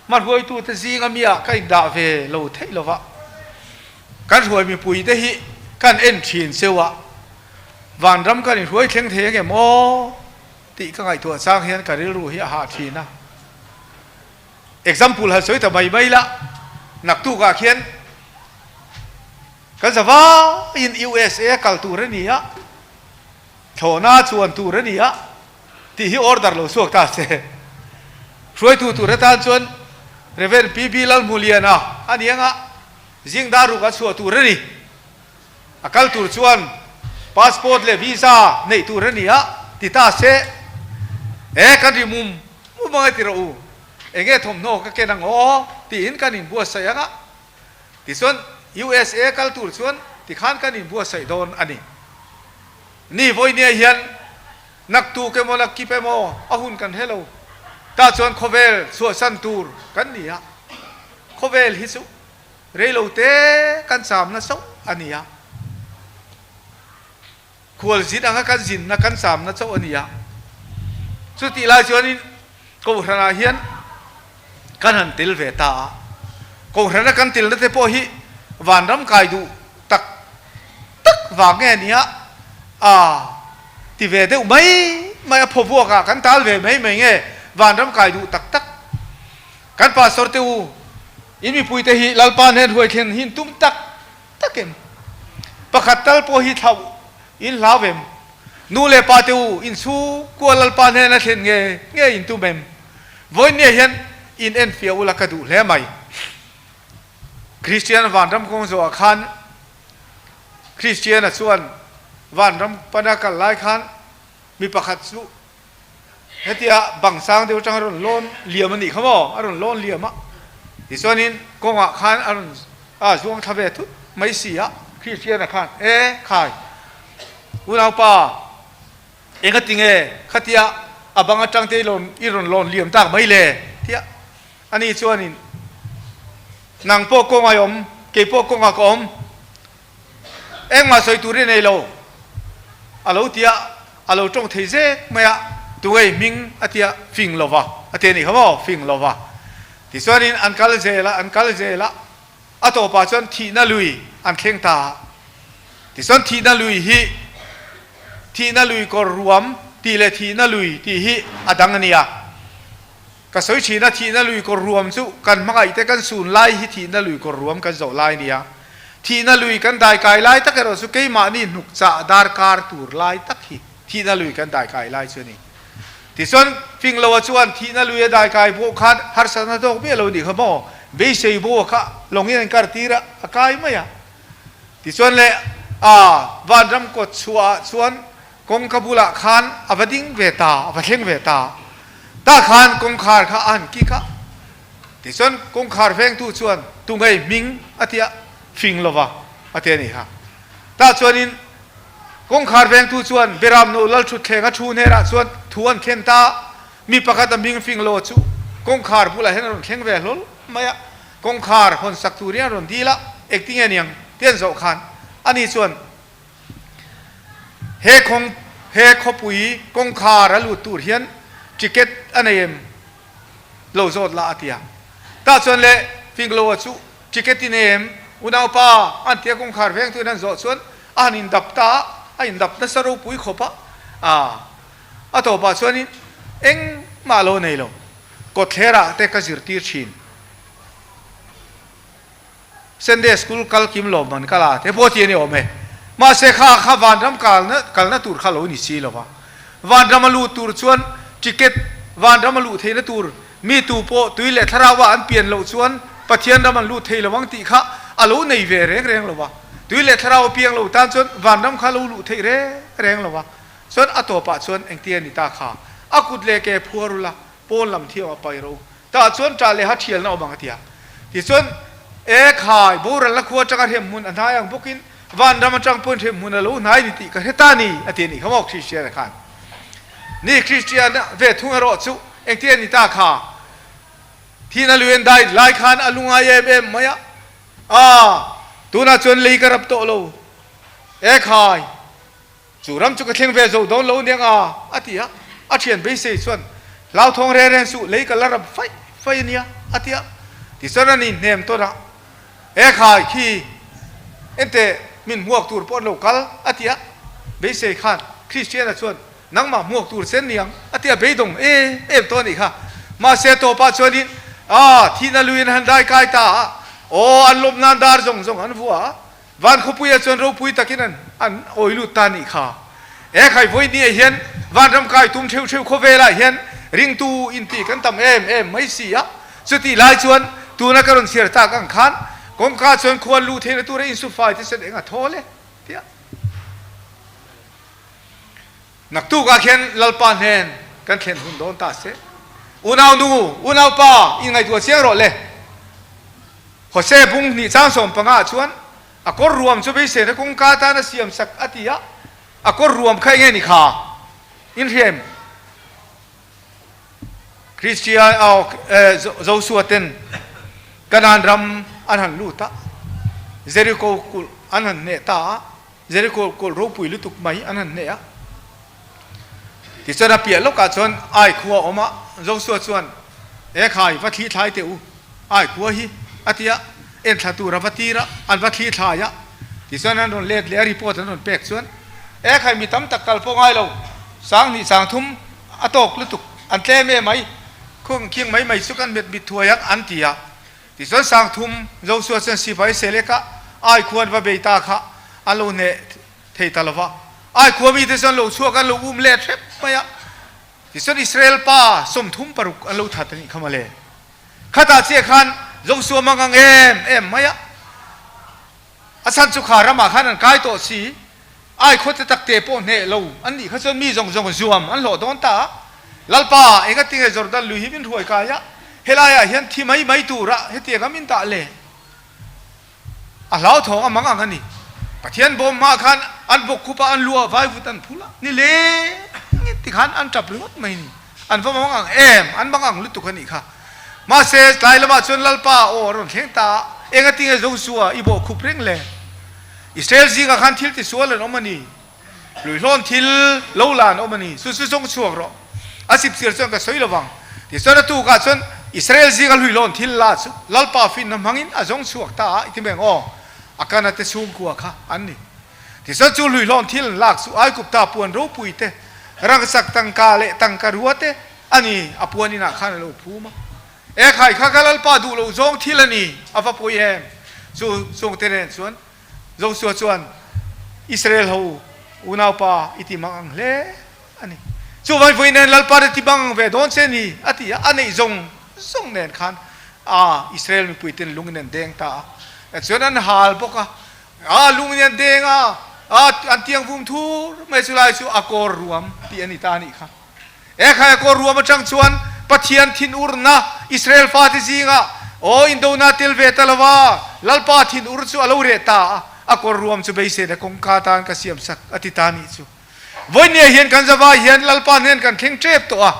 hmahruaitute zinga miah ka indah ve lo theih lo va, kan hruai mipuite hi kan en thin cheu a, vanram kan inhruai thleng thei angem aw tih ka ngaihtuah chang hian ka rilru hi a hah thin a. Example han sawi ta mai mai la, naktukah khian kan zavaiin USA kal tur a ni a, Thlawhna chuan tur a ni a tih hi order lo chhuak ta se. Hruaitu tur atan chuan Rev. PB Lalhmuliana a ni anga zing dar ruk a chhuah tur a ni. A kal tur chuan passport leh visa neih tur a ni a ti ta se. E kan ri mum mum anga ti rawh u, enge thawmhnaw ka ken ang aw tiin kan inbuatsaih anga tichuan USA kal tur chuan. Tikhan kan inbuatsaih dawn a ni. Ni vawinia hian naktuk emaw nakkip emaw a hun kan hre lo. Tah chuan khawvel chhuahsan tur kan ni a, khawvel hi chu reilo te kan chamna chauh a ni a. Khualzin anga kan zinna kan chamna chauh a ni a. Chutih lai chuanin Kohhranah hian kan han tel ve ta a. Kohhrana kan telna te pawh hi vanram kai duh tak tak vang nge nia a ti ve deuh mai mai a, phawvuakah kan tal ve mai mai nge vanram kai duh tak tak. Kan pastor te u, in mipuite hi Lalpa hnen huai thlen hi in tum tak tak em? Pakhat tal pawh hi thlauh in hlau em? Nu leh pa te u, in chhungkua Lalpa hnena thlen nge nge in tum em? Vawinia hian in enfiah ula ka duh hle mai. Kristian vanram kawng zawhah khan Kristiana chuan vanram pana kal lai khan mi pakhat chu Hetia bang sang deuh atang a rawn lawn liam a nih kha maw? A rawn lawn liam a, tichuanin kawngah khan a rawn a zuang thla ve thut mai si a, Kristiana khan, E khai, unaupa, engati nge khatia a bang atang te i rawn lawn liam tak mai le? tia ani chuanin, Nang pawh kawngah i awm, kei pawh kawngah ka awm. Engmah sawi tur i nei lo, a lo ti a, a lo tawng thei zek mai a, Tungei hming a ti a, fing lo va a ti a nih kha maw, fing lo va. Tichuanin an kal zel a, an kal zel a, a tawpah chuan thihna lui an thleng ta a. Tichuan thihna lui hi, thihna lui kawr ruam tih leh thihna lui tih hi a dang a nia. Ka sawi thin a, thihna lui kawr ruam chu kan hmangaih te kan sun lai hi thihna lui kawr ruam kan zawh lai nia. Thihna lui kan daikai lai tak erawh chu keimahni hnuk chah darkar tur lai tak hi thihna lui kan daikai lai chu a ni. Tichuan, Fingloa chuan thihna lui a daikai pawh khan harsatna tawk miah lo nih kha maw? Beisei bo kha lawngin an kar tir a, a kai mai a. Tichuan le, a vanram kawt chhuah ah chuan Kawngka bulah khan a va ding ve ta, a va thleng ve ta. Tah khan kawngkhar kha a han kik a. Tichuan kawngkhar vengtu chuan, Tungei hming a ti a, fing lova a ti a ni kha. Tah chuanin kawngkhar vengtu chuan Beramno Lalthutthleng a thu hnerah chuan thu an thlen ta a, mi pakhat a hming fing lo chu kawngkhar bulah hian a rawn thleng ve hlawl mai a. Kawngkhar hawn sak turin a rawn dil a, engtinge niang ti an zawh khan ani chuan, He khawng he khawpui kawngkhar a lut tur hian ticket a nei em? Lo zawt la a ti a. Tah chuan le Fingloa chu ticket i nei em? Unaupa an tia kawngkhar vengtuin an zawh chuan a han indap ta a, a indap nasa ropui khawp a. Aa a tawpah chuanin engmah lo nei lo. Kawtthlerah te ka zirtir thin. Sunday school kal kim lawm man kal a te pawh ti a ni awm e. Mahse kha kha vanram kalna kalna tur kha lo ni si lo va. Vanram a luh tur chuan ticket vanram a luh theihna tur mi tu pawh tui leh thlarau ah an pian loh chuan Pathian ram an lut thei lo ang tih kha a lo nei ve reng reng lo va. Tui leh thlarau a piang lo tan chuan vanram kha lo luh theih reng reng lo va. Chuan a tawpah chuan engtia ni ta kha a kut leh ke phuar ula pawn lam thiam a pai ro. Tah chuan ṭah leh ha ṭhialna awm ang a ti a. Tichuan, E khai, boralna khua aṭanga hremhmun a hnai ang bawkin vanram aṭang pawhin hremhmun a lo hnai ni tih ka hre ta ni, a ti a nih kha maw Kristiana khan. Ni, Kristiana ve thung erawh chu engtin a ni ta kha? Thihna lui an dai lai khan a lungai em em mai a, A, tunah chuan lei ka rap tawh lo. E khai! Chu ram chu ka thleng ve zo dawn lo aniang a, a ti a. A thian beisei chuan, Hlauthawng reng reng suh, lei ka la rap faih faih ania, a ti a. Tichuan a ni hnem tawn a, He khai khi ente min hmuak tur pawh an lo kal, a ti a. Beisei khan Kristiana chuan, Nangmah hmuak tur che aniang, a ti a, beidawng em em tawh a nih kha. Mahse tawpah chuanin, A, thihna luiin han dai kai ta a, aw, an lawm nan dar zawng zawng an vua a. Van khawpuiah chuan ropui takin an an awi lut ta nih kha. He khai vawi ni ah hian vanram kai tum theuh theuh khawvelah hian ringtu inti kan tam em em mai si a. Chutih lai chuan tuna ka rawn chhiar tak ang khan kawngka chuan khuan luh theihna tura insufai te chuan eng a thawl e tia. Naktukah khian Lalpa hnen kan thlen hun dawn ta se. Unau nu, unau pa, inngaihtuah chiang rawh le. Hosea bung hnih chang 15 ah chuan. A kawr ruam chu beiseina kawngka tan a siam sak a ti a, a kawr ruam kha enge ni kha? Inhrem Kristian aw Josua ten Kanaan ram an han lut a, Jeriko kulh an han hneh ta a, Jeriko kulh ropui lutuk mai an han hneh a. Tichuan a piah lawkah chuan Ai khua a awm a, Josua chuan, E khai, va thli thlai teh u, Ai khua hi, a ti a, enthla tur a va tir a, an va thli thlai a. Tichuan an rawn let leh a, report an rawn pek chuan, E khai, mi tam tak kal pawh ngai lo, 2000 3000 a tawk lutuk, an tlem em mai, khuang khiang mai mai chu kan met mit thuai ang, an ti a. Tichuan 3000 Josua chuan sipai Seleka Ai khua an va bei ta kha an lo hneh thei ta lo va. Ai khua mite chuan lo chhuak an lo um let hrep mai a. Tichuan Israel pa 36 an lo that a nih kha mawle. Khatah chiah khan Josua mang ang em em mai a. A chhan chu kha ramah khan an kai tawh si. Ai khua te tak te pawh hneh lo an nih kha chuan mi zawng zawng zuam an hlawh dawn ta a. Lalpa, engatinge Jordan lui hi min hruai kai a, helaiah hian thi mai mai tura hetiang a min dah le? A hlauthawng a mang ang a ni. Pathian bawm hma khan an bawk khup a, an lu ah vaivut an phul a, ni leng ti khan an tap ringawt mai ni. An va mang ang em, an mang ang lutuk a nih kha. Mahse, tlai lamah chuan Lalpa aw a rawn thleng ta a, engatinge Josua i bawh khup reng le? Israel zingah khan thil tisual an awm a ni. Hluihlawn thil lo la an awm a ni. Chu chu zawng chhuak rawh. A sipchir chuan ka sawi lo vang. Tichuan a tukah chuan Israel zinga hluihlawn thil la chu Lalpa finna hmangin a zawng chhuak ta a, i ti mai ang aw, Akana te chhungkua kha an ni. Tichuan chu hluihlawn thil an lak chu Aigupta puan ropui te, rangchak tangka leh tangka rua te a ni, a puan inah khan a lo phum a. E khai kha ka Lalpa duh loh zawng thil a ni, a va pawi em? Chu chungte nen chuan Joshua chuan Israel ho unaupa i ti mang ang hle a ni. Chuvang vawi nen Lalpa te ti mang ang ve dawn che ni a ti a, a neih zawng zawng nen khan a Israel mipui ten lungin an deng ta a. Chuan an hal bawk a, a lungin an deng a, a an tiang vum thur mai chu lai chu a kawr ruam tih a ni ta a nih kha. E khai a kawr ruam atang chuan Pathian thinurna Israel fate zingah aw indona tel ve ta lova Lalpa thinur chu a lo reh ta a, a kawr ruam chu beiseina kawngka tan ka siam sak a ti ta nih chu. Vawinia hian kan zavai hian Lalpa hnen kan thleng tep tawh a,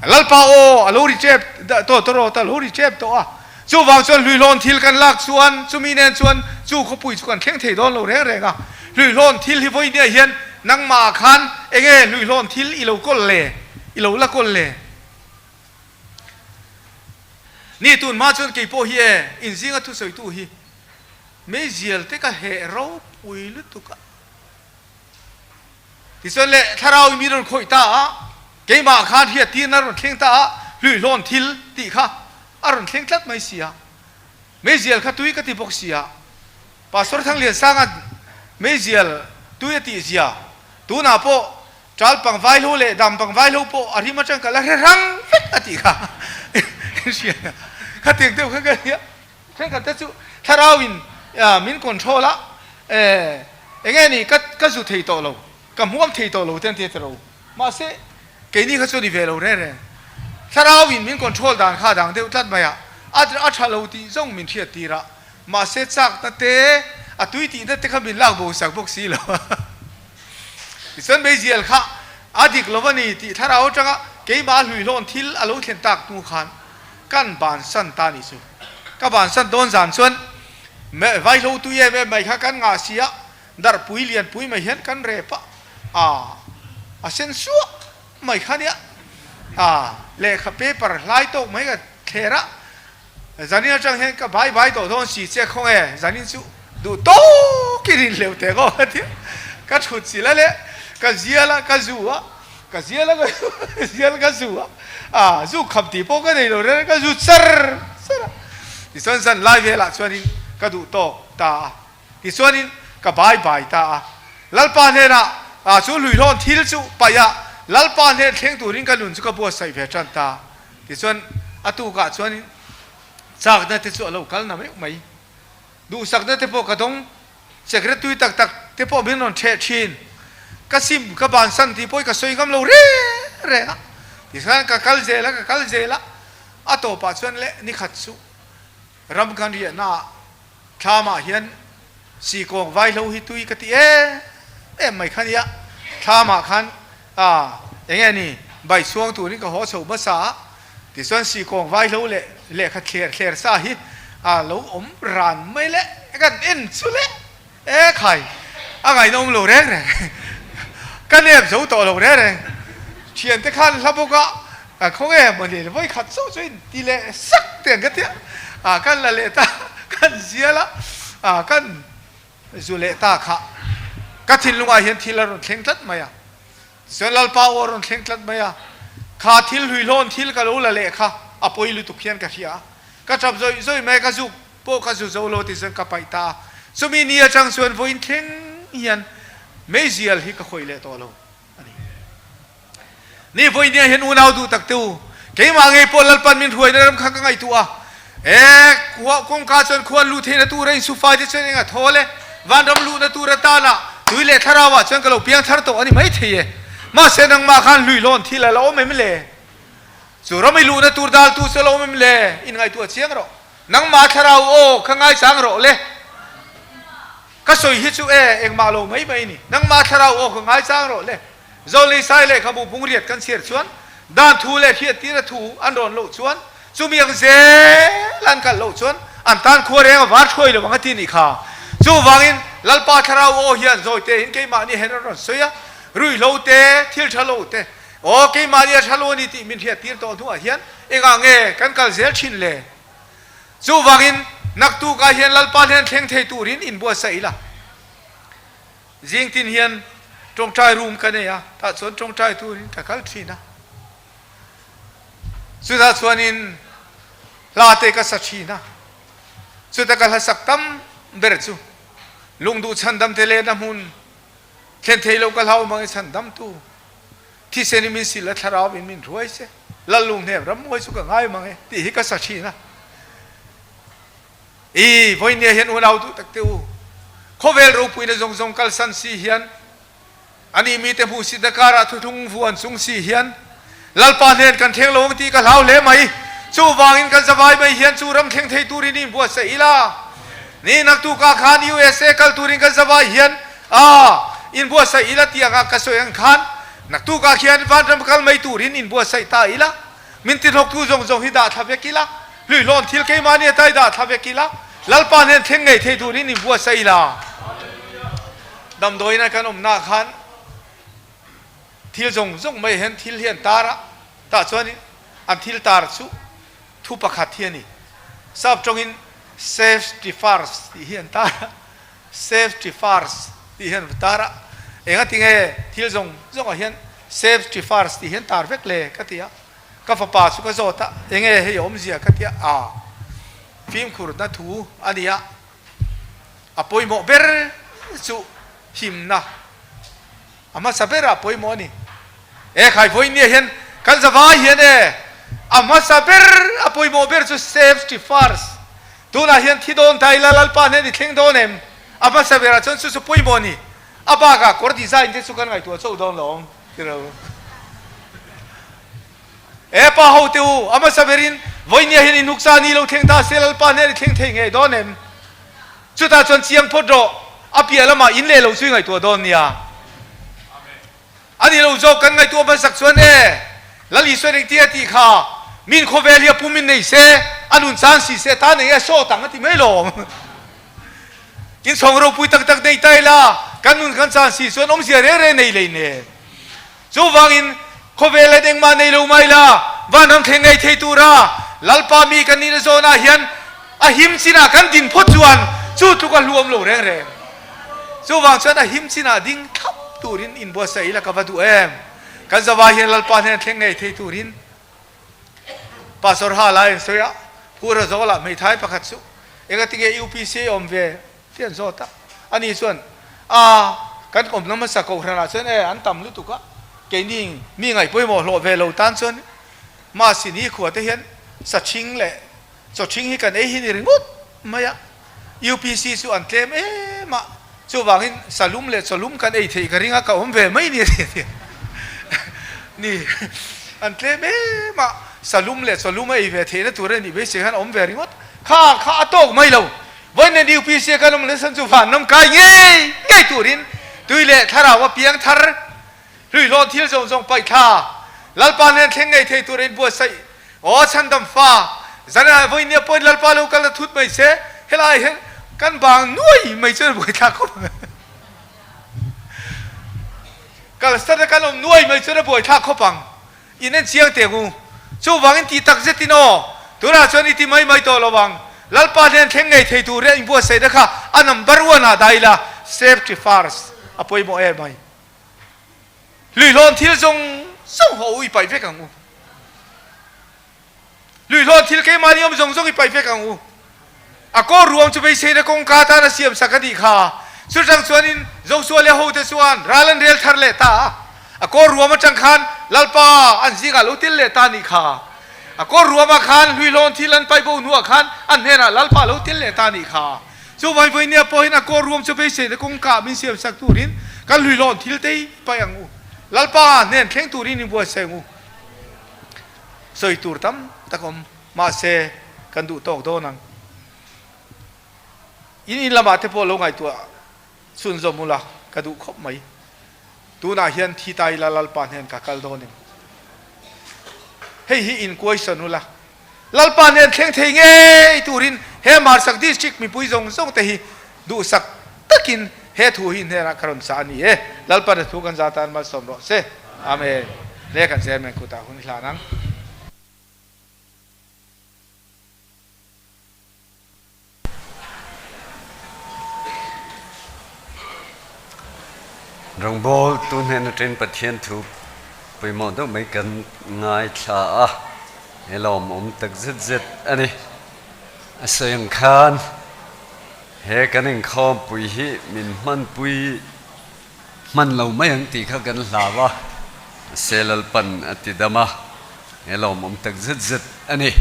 Lalpa aw a lo ri tep tawh tawh a lo ri tep tawh a, chuvang chuan hluihlawn thil kan lak chuan chumi nen chuan chu khawpui chu kan thleng thei dawn lo reng reng a. Hluihlawn thil hi vawinia hian nangmah khan enge hluihlawn thil i lo kawl le, i lo la kawl le? Ni tun hma chuan kei pawh hi e, inzinga thusawitu hi meizial te ka heh ropui lutuk a. Tichuan le thlarau in mi rawn khawih ta a, keimah khan hriattirna a rawn thleng ta a, hluihlawn thil tih kha a rawn thleng tlat mai si a. Meizial kha tui ka ti bawk si a, Pastor Thangliansanga'n meizial tui a tih zia, tunah pawh ṭal pang vaihlo leh dam pang vaihlo pawh a rim aṭang ka la hre hrang vek a tih kha hria khatiang deuh kha ka nia. Thenkhat te chu thlarau in min control a, enge ni ka ka zu thei tawh lo, ka hmuam thei tawh lo te an ti a tiro. Mahse keini kha chu ni ve lo reng reng. Thlarau in min control dan kha a dang deuh tlat mai a, a tha lo tih zawng min hriat tir a, mahse chakna te a tui tihna te kha min lak bo sak bawk si lo. Tichuan meizial kha a dik lo a ni tih thlarau atanga keimah hluihlawn thil a lo thlen tak hnu khan Kan bansan ta nih chu. Ka bansan dawn zan chuan vaihlo tui em em mai kha kan ngah si a, darhpui lianpui mai hian kan rep a, aa a sen suah mai kha nia, aa lehkha paper hlai tawk mai ka thler a, zanin atang hian ka bai bai tawh dawn si che khaw nge zanin chu duh tawkin inhleuh teh ngawt a tia, ka thut chilh a leh ka zial a ka zu a. Ka zial a ka zial ka zu a, a zu kham tih pawh ka nei lo reng ka zu char char a. Tichuan zan lai velah chuanin ka duh tawk ta a, tichuanin ka bai bai ta a. Lalpa hnenah a chu hluihlawn thil chu paih a, Lalpa hnen thleng turin ka nun chu ka buatsaih ve tan ta. Tichuan a tukah chuanin chakna te chu a lo kal na meuh mai. Duhsakna te pawh ka dawng Secret tui tak tak te pawh min rawn ṭheh ṭhin. Ka sim, ka bansan tih pawh i ka sawi ngam lo reng reng a. Tichuan ka kal zel a, ka kal zel a, a tawpah chuan leh nikhat chu ram kan riahnaah thlamah hian Sikawng vaihlo hi tui ka ti em em mai kha nia, thlamah khan a enge ni bai chhuang turin ka haw chho hmasa a, tichuan sikawng vaihlo leh lehkha thler thler sa hi a lo awm ran mai le kan en chu le e khai a ngaihnawm lo reng reng ka nep zo tawh lo reng reng thiante khan hla bawk a khawnge mawni vawi khat chauh chu in ti leh sak te ang ka tia a kan la leh ta kan zial a a kan zu leh ta kha ka thinlungah hian thil a rawn thleng tlat mai a chuan Lalpa aw a rawn thleng tlat mai a kha thil hluihlawn thil ka lo la leh kha a pawi lutuk hian ka hria a ka tap zawih zawih mai a ka zuk pawh ka zu zo lo ti chuan ka paih ta a chumi ni atang chuan vawiin thleng hian meizial hi ka khawih leh tawh lo. a ni. Ni vawinia hian unau duh tak te u, keimah ngei pawh Lalpan min hruaina ram kha ka ngaihtuah a, e, khua kawngka chuan khuan luh theihna tur a insufai te chuan eng a thawl e, vanram luhna tur atana tui leh thlarau ah chuan ka lo piang thar tawh a ni maithei e. Mahse nangmah khan hluihlawn thil a la awm em le? Chu ram i luhna tur daltu chu a la awm em le? In ngaihtuah chiang rawh. Nangmah thlarau aw kha ngaichang rawh le. Ka sawi hi chu e, engmah lo mai mai a ni. Nangmah thlarau aw ka ngaichang rawh le. Zawlnei sai lehkhabu bungriat kan chhiar chuan dan thu leh hriattira thu an rawn loh chuan chumi ang zel an kalh loh chuan an tan khua reng a var thuai lo ang a ti nih kha. Chuvangin Lalpa thlarau aw hian zawi tein keimahni hen a rawn sawi a, ruihhlo te, thil tha lo te, aw keimahni a tha lo a ni tih min hriattir tawh hnuah hian engah nge kan kal zel thin le? Chuvangin, naktukah hian Lalpa hnen thleng thei turin inbuatsaih ila. Zingtin hian tawngtai room ka nei a, tah chuan tawngtai turin ka kal thin a. Chutah chuanin hla te ka sa thin a. Chuta ka hlasak tam ber chu lungduh chhandam te lehna hmun thlen thei lo ka hlau mang i chhandamtu. Thisen in min sil a, thlarau in min hruai che. Lal lunghnem ram mawi chu ka ngai mang e tih hi ka sa thin a. I vawinia hian unau duh tak te u, khawvel ropuina zawng zawng kalsan si hian, ani mite hmuh sitna karah thuthlung vuan chung si hian Lalpa hnen kan thleng lo ang tih ka hlau hle mai. Chuvangin kan zavai mai hian chu ram thleng thei turin i inbuatsaih ila. Ni naktukah khan USA kal turin kan zavai hian a inbuatsaih ila tih anga ka sawi ang khan naktukah khian vanram kal mai turin inbuatsaih ta ila. Min tihlawktu zawng zawng hi dah thla vek ila, hluihlawn thil keimahni atai dah thla vek ila, Lalpa hnen thleng ngei thei turin inbuatsaih ila. Damdawiin a kan awmnaah khan Thil zawng zawng mai hian thil hi an tar a, tah chuan an thil tar chu thu pakhat hi a ni. Sap tawngin safety first tih hi an tar a, safety first tih hi an tar a. Enga tinge thil zawng zawngah hian safety first tih hi an tar vek le ka ti a, ka fapa chu ka zawt a, enge hei awmzia ka ti a, aa fimkhurna thu a ni a, a pawimawh ber chu himna. A hmasa berah pawimawh a ni. E khai vawinia hian kan zavai hian e a hmasa ber a pawimawh ber chu safety first. Tunah hian thi dawn ta ila Lalpa hnen i thleng dawn em? A hmasa berah chuan chu chu pawimawh a ni. A bakah kawr design te chu kan ngaihtuah chauh dawn lo awm ti lo. E pa ho te u, a hmasa berin vawinia hian inhuksa ni lo thleng ta se Lalpa hnen i thleng thei ngei dawn em? Chutah chuan chiang phawt rawh, a piah lamah in leh lo chu i ngaihtuah dawn nia. A ni lo zawk kan ngaihtuah hmasak chuan e, Lal Isua eng tia tih kha, min khawvel hi a pum in nei se, a nun chan si se, ta nei e sawt ang a ti mai lawm. In chhawng ropui tak tak nei ta ila, kan nun kan chan si chuan awmzia reng reng nei lei nen. Chuvangin, khawvel hian engmah nei lo mai la, vanram thleng ngei thei tura Lalpa mi kan nihna zawnah hian a him chinah kan din phawt chuan chu tluk a hluam lo reng reng. Chuvang chuan a him chinah ding thlap turin inbuatsaih ila ka va duh em. Kan zavai hian Lalpa hnen thleng ngei thei turin Pastor Hala in sawi a, Phura Zawlah hmeithai pakhat chu engatinge UPC a awm ve? Ti an zawt a, ani chuan, A, kan awmna hmasa kohhranah chuan e, an tam lutuk a, keini mi ngaihpawimawh hlawh ve lo tan chuan mahse ni khua te hian sachhing leh chawchhing hi kan ei hi ni ringawt mai a, UPC chu an tlem em a, chuvangin salum leh chawlum kan ei theih ka ring a, ka awm ve mai ni a ti a ti. Ni, an tlem em a, salum leh chawlum a ei ve theihna tur a nih beisei khan a awm ve ringawt, kha kha a tawk mai lo. Vawiin UPC a kan awm lesson chu vanram kai ngei ngei turin tui leh thlarau a piang thar hluihlawn thil zawng zawng paih thla Lalpa hnen thleng ngei thei turin buatsaih aw chhandam fa zanah vawiin nia pawhin Lalpa lo kal a thut mai se helai hian kan bang nuai mai chuan buaithlak khawp ang kalsan a kan awm nuai mai chuan a buaithlak khawp ang. In en chiang teh u. Chuvangin tih tak zetin aw, tunah chuan i ti mai mai tawh lo ang. Lalpa hnen thleng ngei thei tur hian inbuatsaihna kha a number one ah dah ila, safety first a pawimawh em ai. Hluihlawn thil zawng zawng haw u i paih vek ang u. Hluihlawn thil keimahni awm zawng zawng i paih vek ang u. A kaw ruang chu beiseina kawngka tan a siam sak a nih kha. Chutang chuanin Joshua leh hote chuan ral an rel thar leh ta a. A kaw ruam atang khan Lalpa an zingah lo tel leh ta a nih kha. A kaw ruamah khan hluihlawn thil an paih bo hnuah khan an hnenah Lalpa lo tel leh ta a nih kha. Chu vaivainia pawhin a kaw ruam chu beiseina kawngka min siam sak turin kan hluihlawn thil te hi paih ang u. Lalpa hnen thleng turin inbuatsaih ang u. Sawi tur tam tak awm. Mahse, kan duh tawk dawn ang. In in lamah te pawh lo ngaihtuah chhunzawm ula ka duh khawp mai. Tunah hian thi ta ila Lalpa hnen ka kal dawn em? Hei hi in kuaisawn ula, Lalpa hnen thleng thei ngei turin he Marsak District mipui zawng zawng te hi duhsak takin he thu hi hnenah ka rawn chah a ni e. Lalpa na thu kan za tan malsawm rawh se. Amen. Hle kan Chairman kutah hun i hlan ang. Rawngbawl tu hnen aṭin Pathian thu pawimawh deuh mai kan ngaithla a, he lawmawm tak zet zet a ni. A sawi ang khan he kan inkhawmpui hi min hmanpui Hman lo mai ang tih kha kan hlau a, mahse Lalpan a ti dam a, he lawmawm tak zet zet a ni.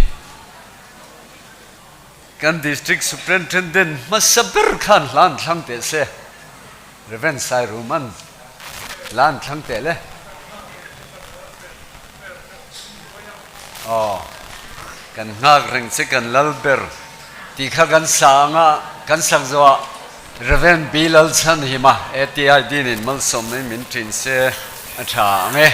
Kan District Superintendent hmasa ber khan hla an thlang teh se, Rev. Sairuman hla an thlang teh le. Aw, kan nghak reng che kan lal ber tih kha kan sa ang a, kan sak zawh ah Rev. B. Lalchhanhima, ATI Dean in malsawmna in min ṭin se a ṭha ang e.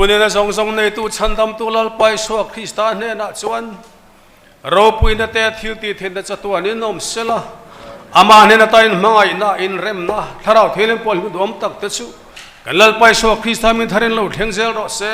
Thunena zawng zawng neitu Chhandamtu Lalpa Isua Krista hnenah chuan ropuina te thil tih theihna chatuanin awm sela, amah hnen ata inhmangaihna, inremna, Thlarau Thianghlim pawh hlu duam tak te chu kan Lalpa Isua Krista min tharin lo thleng zel rawh se.